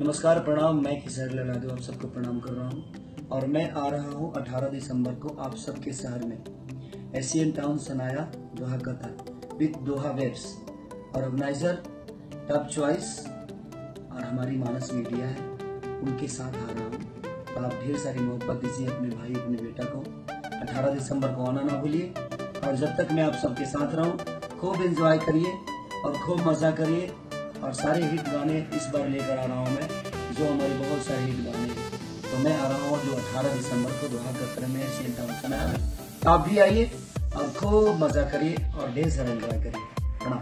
नमस्कार, प्रणाम। मैं खेसारी लाल यादव आप सबको प्रणाम कर रहा हूँ और मैं आ रहा हूँ 18 दिसंबर को आप सबके शहर में Asian town Sanaya Doha Qatar with Doha waves और ऑर्गेनाइजर टॉप चॉइस और हमारी मानस मीडिया है, उनके साथ आ रहा हूँ। तो आप ढेर सारी मोहब्बत दीजिए अपने भाई अपने बेटा को। 18 दिसंबर को आना ना भूलिए और जब तक मैं आप सबके साथ रहूँ खूब एंजॉय करिए और खूब मज़ा करिए और सारे हिट गाने इस बार लेकर आ रहा हूँ मैं, जो हमारे बहुत सारे हिट गाने हैं। तो मैं आ रहा हूँ जो 18 दिसंबर को दोहा कतर में एशियन टाउन सनाया में। आप भी आइए और खूब मज़ा करिए और ढेर सारा एंजॉय करिए। प्रणाम।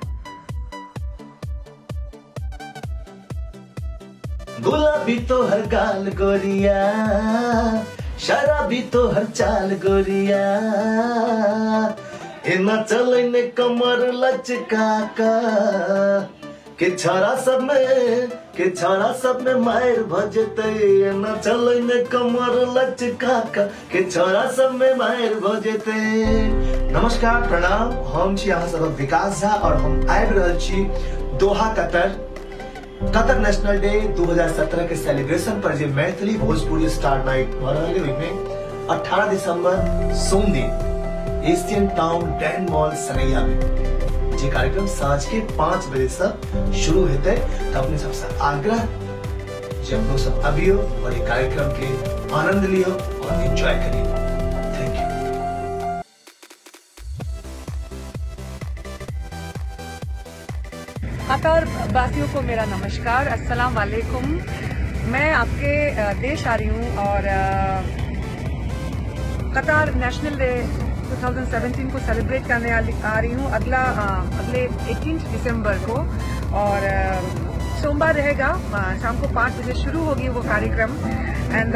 गुलाबी तो हर गाल गोरिया, शराबी तो हर चाल गोरिया, इना चलने कमर लचका का के छड़ा सब में, के छड़ा सब में मार भजते, इना चलने कमर लचका का के छड़ा सब में मार भजते। नमस्कार, प्रणाम। हम छी अहाँ सबक विकास झा और हम आबि रहल छी Doha Qatar Qatar national day 2017 के सेलिब्रेशन पर जे मैथिली भोजपुरी स्टार नाइट भ रहल है, ओहिमे 18 दिसंबर सोम दिन Asian town grand mall Sanaiya में जे कार्यक्रम साँझ के 5 बजे से शुरू हेतै। तो अपने सबसे आग्रह जे अपनो सब अबियो और ये कार्यक्रम के आनंद लियो और एंजॉय करियो। Thank you. Qatar वासियों को मेरा नमस्कार, अस्सलाम वालेकुम। मैं आपके देश आ रही हूँ और कतार नेशनल डे 2017 को सेलिब्रेट करने आ रही हूँ अगले 18 दिसंबर को और सोमवार रहेगा, शाम को 5 बजे शुरू होगी वो कार्यक्रम। And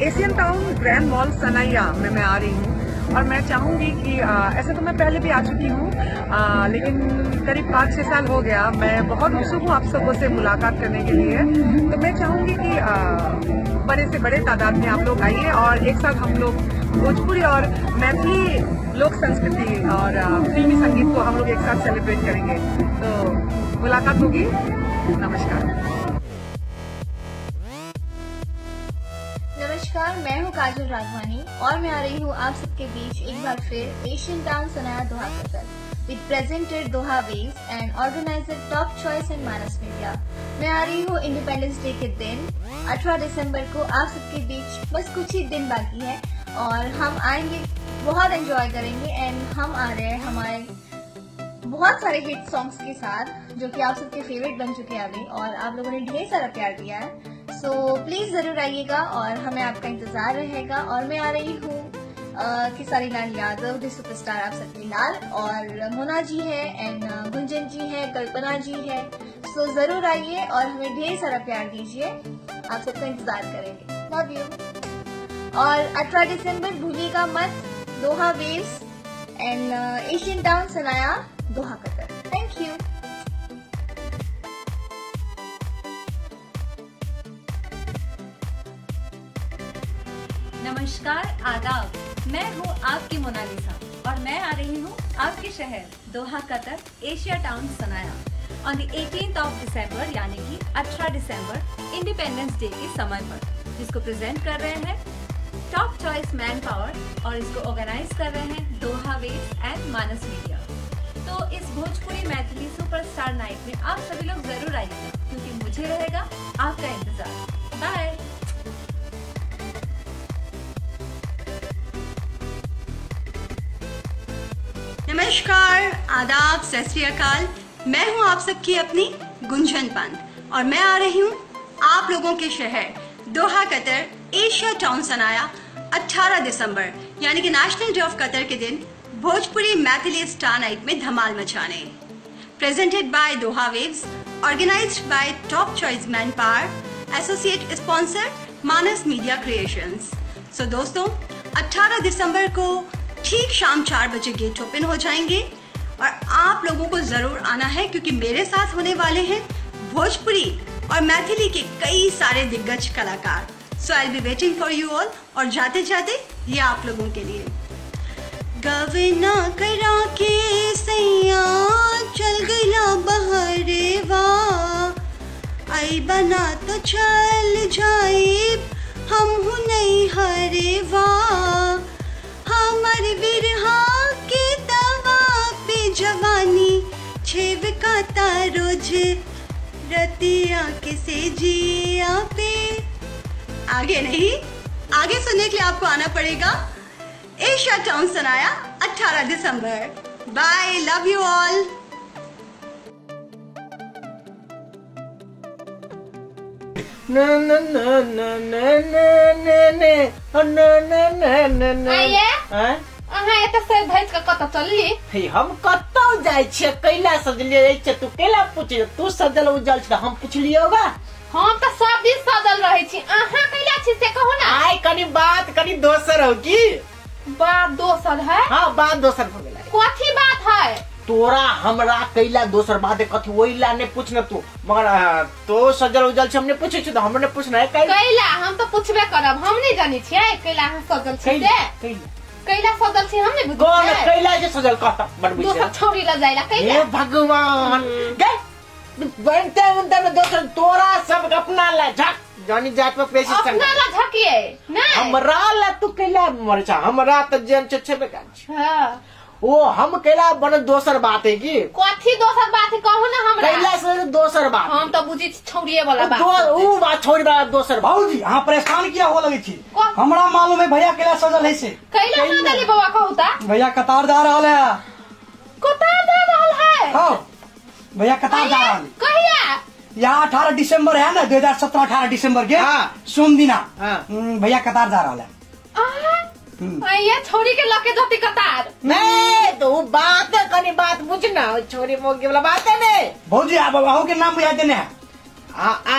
Asian town grand mall Sanaiya में मैं आ रही हूँ और मैं चाहूँगी कि ऐसे तो मैं पहले भी आ चुकी हूँ, लेकिन करीब 5-6 साल हो गया। मैं बहुत उत्सुक हूँ आप सबों से मुलाकात करने के लिए। तो मैं चाहूँगी कि बड़े से बड़े तादाद में आप लोग आइए और एक साथ हम लोग भोजपुरी और मैथिली लोक संस्कृति और फिल्मी संगीत को हम लोग एक साथ सेलिब्रेट करेंगे। तो मुलाकात होगी। नमस्कार। नमस्कार, मैं हूँ काजल राघवानी और मैं आ रही हूँ आप सबके बीच एक बार फिर Asian town Sanaya Doha Qatar with presented Doha waves and organiser top choice and Manas media. मैं आ रही हूँ इंडिपेंडेंस डे के दिन 18 दिसंबर को आप सबके बीच। बस कुछ ही दिन बाकी है और हम आएंगे, बहुत एंजॉय करेंगे। एंड हम आ रहे हैं हमारे बहुत सारे हिट सॉन्ग्स के साथ जो कि आप सबके फेवरेट बन चुके हैं अभी और आप लोगों ने ढेर सारा प्यार दिया है। सो प्लीज जरूर आइएगा और हमें आपका इंतजार रहेगा। और मैं आ रही हूँ खेसारी लाल यादव the superstar आप सबके लाल, और मोना जी है एंड गुंजन जी है, कल्पना जी है। सो जरूर आइए और हमें ढेर सारा प्यार दीजिए, आप सबका इंतजार करेंगे। Love you. और 18 दिसंबर भूलिएगा मत, Doha waves and Asian town Sanaya Doha Qatar. Thank you. नमस्कार, आदाब। मैं हूँ आपकी मोनालिसा और मैं आ रही हूँ आपके शहर Doha Qatar Asia town Sanaya on the 18th of December, यानी कि 18 दिसंबर इंडिपेंडेंस डे के समय पर, जिसको प्रेजेंट कर रहे हैं टॉप चॉइस मैन पावर और इसको ऑर्गेनाइज कर रहे हैं Doha waves and Manas media. तो इस भोजपुरी मैथिली सुपरस्टार नाइट में आप सभी लोग जरूर आइएगा क्योंकि मुझे रहेगा आपका इंतजार। बाय। नमस्कार, आदाब, सत श्री अकाल। मैं हूं आप सबकी अपनी गुंजन पंत और मैं आ रही हूं आप लोगों के शहर Doha Qatar Asia town Sanaya 18 दिसंबर यानी कि नेशनल डे ऑफ कतर के दिन भोजपुरी मैथिली स्टार नाइट में धमाल मचाने। Presented by Doha waves, organised by top choice man power, associate sponsor Manas media creations. So दोस्तों, 18 दिसंबर को ठीक शाम 4 बजे गेट ओपन हो जाएंगे और आप लोगों को ज़रूर आना है क्योंकि मेरे साथ होने वाले हैं भोजपुरी और मैथिली के कई सारे दिग्गज कलाकार। So I will be waiting for you all. और जाते जाते ये आप लोगों के लिए गवना करा के सैया चल गया बहरेवा, आई बना तो चल जाइब हम नहीं हरेवा। हमर बिरहा के तवा पे जवानी छेब काता रोज रतिया के से जिया पे। आगे नहीं, आगे सुनने के लिए आपको आना पड़ेगा Asia town Sanaya 18 December. Bye, love you all. ना ना ना ना ना ना ना ना ना ना ना ना। आइए अहाँ एतऽ से धैत के कतऽ चलली? हे हम कतौ जाइ छियै, कैला सजलियै जाइ छियै? तू कैला पूछै? तू सजल उजल छ, हम पुछलियौ बा? हम तऽ सब दिन सजल रहै छी, अहाँ कैला छी से कहू ना। आइ कनी बात कनी दोसर हो की? बात दोसर है? हाँ बात दोसर हो गेलै। कथी बात है? तोरा हमरा कैला दोसर बात है कथी ओइला ने पूछना तू, मगर तो सजल उजल छ हमने पूछै छी त हमने पूछना है कैला। हम तो पूछबे करब, हम नहीं जानी छियै कैला अहाँ सजल छी से। कैला सजल छी हम नहीं बुझै कोन कैला जे सजल कहता बड़ बुझै। दोसर छौरी ल जाइला कैला। हे भगवान गए बनते बनते में दोसर तोरा सब अपना ला झक जानी जात पर पेशी संग अपना ला झकिए नहीं हमरा ला तू कैला मर छ, हमरा त जेन छ छेबे कर छ। हां वो हम कैला बन दोसर बात है की? कथी दोसर बात है कहू ना हमरा। कैला से दोसर बात हम तो बुझी छौड़िए वाला बात। ऊ बात छोड़ी बात दोसर। भौजी अहाँ परेशान किया हो लगे छी? हमरा मालूम है भैया कैला सजल है से। कैला सजल है बाबा कहू ता? भैया कतार जा रहल है। कतार जा रहल है? हां भैया कतार जा रहल है। कहिया? यहाँ 18 दिसंबर है ना 2017 18 दिसंबर के सोम दिना भैया कतार जा रहल है। ये छोरी के लके जति कतार नहीं तो वो बात है कनी बात बुझना छोरी मोगी वाला बात है नहीं। भौजी आप अहू के नाम बुझा देने है। आ आ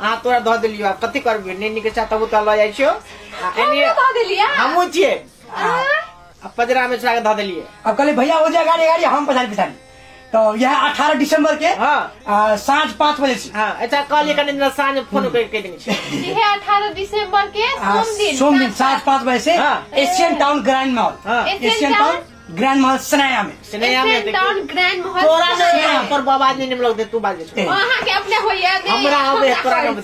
आ तोरा धऽ देलियो कथि करबी ने निके चाहता त ल जाइ छियो। एनी धऽ देलिया हमहु छियै आ पजरा में चढ़ा के धऽ देलियै। अब कहली भैया हो जाए गाड़ी गाड़ी हम पछाड़ी पछाड़ी। तो यह 18 दिसंबर के साँझ 5 बजे से। हाँ अच्छा कहलिए कनी साँझ फोन कर देने छी। यह 18 दिसंबर के सोम दिन साँझ 5 बजे से Asian town grand mall, Asian town grand mall Sanaya में। सनाया में टाउन ग्रैंड मॉल। तोरा नहीं तोर बाबा जी निम लोग दे तू बाजे वहां के अपने होइया नहीं हमरा आवे तोरा न।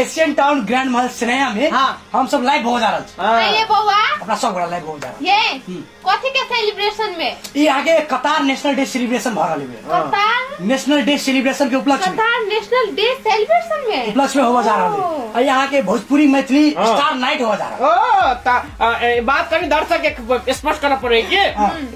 Asian town grand mall Sanaya में हम सब लाइव हो जा रहल छी। ये बौआ अपना सब गोरा लाइव हो जा रहल। ये कथी के सेलिब्रेशन में? ई आगे कतार नेशनल डे सेलिब्रेशन भ रहल है। कतार नेशनल डे सेलिब्रेशन के उपलक्ष्य में, कतार नेशनल डे सेलिब्रेशन में उपलक्ष्य में हो जा रहल है। और यहाँ के भोजपुरी मैथिली स्टार नाइट हो जा रहा है। ओ ता बात कनी दर्शक के स्पष्ट करऽ पड़े कि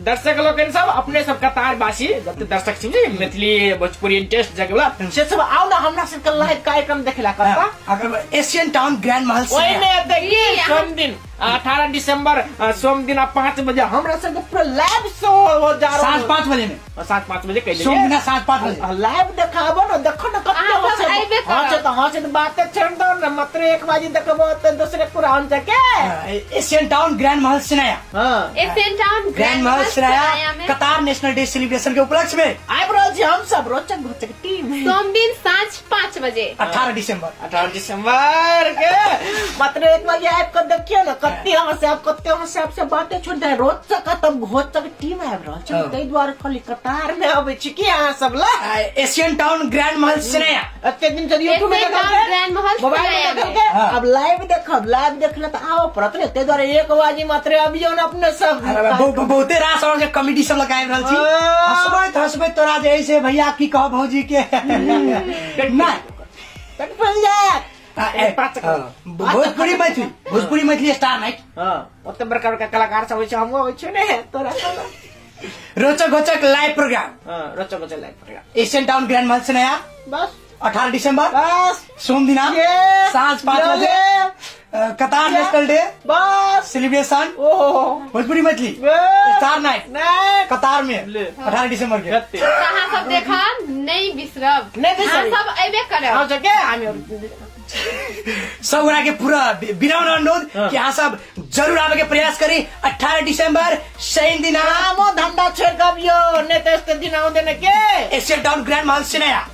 दर्शक लोग सब अपने सब कतार वासी जते दर्शक छी मैथिली भोजपुरी इंटरेस्ट जगला से सब आओ ना हमरा सब के लाइव कार्यक्रम देखेला करता एशियन टाउन ग्रैंड महल ओइ में देखिए सोम दिन 18 दिसंबर सोम दिन 5 बजे हमरा सब के पूरा लाइव शो हो जा रहा साँझ 5 बजे में। साँझ 5 बजे कह सोम दिन साँझ 5 बजे लाइव देखाबो न देखो न कते हो से। हां से त हां से बात छोड़ दो न मात्र 1 बजे देखबो त दूसरे पूरा हम जाके एशियन टाउन ग्रैंड महल सनाया। हां एशियन टाउन ग्रैंड महल सनाया कतार नेशनल डे सेलिब्रेशन के उपलक्ष्य में आबि रहल छी हम सब रोचक घोचक टीम सोम दिन साँझ 5 बजे 18 दिसंबर 18 दिसंबर के मात्र 1 बजे आबि के देखियो न कते हम से आप कते हम से आपसे बातें छोड़ दे रोचक तब घोचक टीम आबि रहल छै। ताहि दुआरे खाली कतार में आबै छी की अहाँ सब ला एशियन टाउन ग्रैंड महल सनाया। एते दिन से यूट्यूब में देखल ग्रैंड महल मोबाइल में देखल के अब लाइव देखब, लाइव देखले त आबऽ पड़त ने ताहि दुआरे 1 बजे मात्र अबियौ न अपने सब। बहुते रास और कॉमेडी सब लगाबि रहल छी। हंसबैत हंसबैत तोरा जे से भैया की कहब भौजी के ना पेट फूल जायत। Bhojpuri Maithili, Bhojpuri Maithili star night. हां ओते बड़का बड़का कलाकार सब होइ छै, हमहूँ अबै छियै ने तोरा रोचक घोचक लाइव प्रोग्राम। हां रोचक घोचक live programme Asian town grand mall Sanaya बस 18 दिसंबर बस सोम दिना साँझ 5 बजे कतार नेशनल डे बस सेलिब्रेशन ओहो भोजपुरी मैथिली स्टार नाइट कतार में 18 दिसंबर के। अहाँ सब देखा नहीं बिसरब, नहीं बिसरब सब अबे करब। हां जके हम सब गोरा के पूरा विनम्र अनुरोध कि अहाँ सब जरूर आवे के प्रयास करी। 18 दिसंबर शनि दिन कामो धंधा छोड़ के अबियो नहीं तो este दिन आउ देने के एशियन टाउन ग्रैंड महल सनाया।